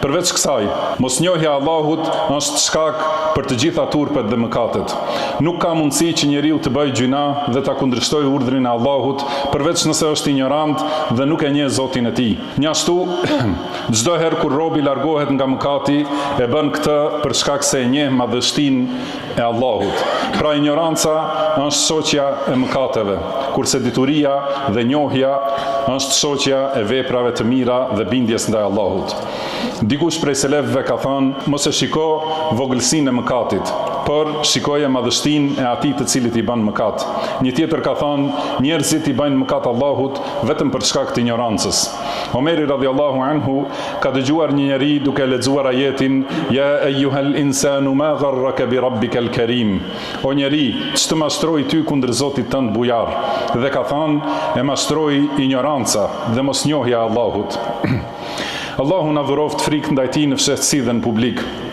Përveç kësaj, mosnjohja e Allahut është shkak për të gjitha turpet dhe mëkatet. Nuk ka mundësi që njeriu të bëjë gjynah dhe ta kundërshtojë urdhrin e Allahut, përveç nëse është injorant dhe nuk e njeh Zotin e tij. Njashtu, çdo herë kur robi largohet nga mëkati, e bën këtë për shkak se e njeh madhështinë e Allahut. Pra injoranca është shoqja e mëkateve, kurse dituria dhe njohja është shoqja e veprave të mira dhe bindjes ndaj Allahut. Dikush prej selefëve ka thënë, mos e shiko vogëlsinë e mëkatit, por shikoje madhështinë e atij të cilit i bën mëkat. Një tjetër ka thënë, njerëzit i bëjnë mëkat Allahut vetëm për shkak të injorancës. Omeri radhiyallahu anhu ka dëgjuar një njeri duke lexuar ajetin Ja ejuhel insanu ma gharraka bi rabbikal karim. O njeri, ç'të mashtroi ty kundër Zotit tënd bujar? Dhe ka thënë, e mashtroi injoranca dhe mosnjohja e Allahut. Allahu na dhuroftë frikë ndaj Tij në fshehtësi dhe në publik.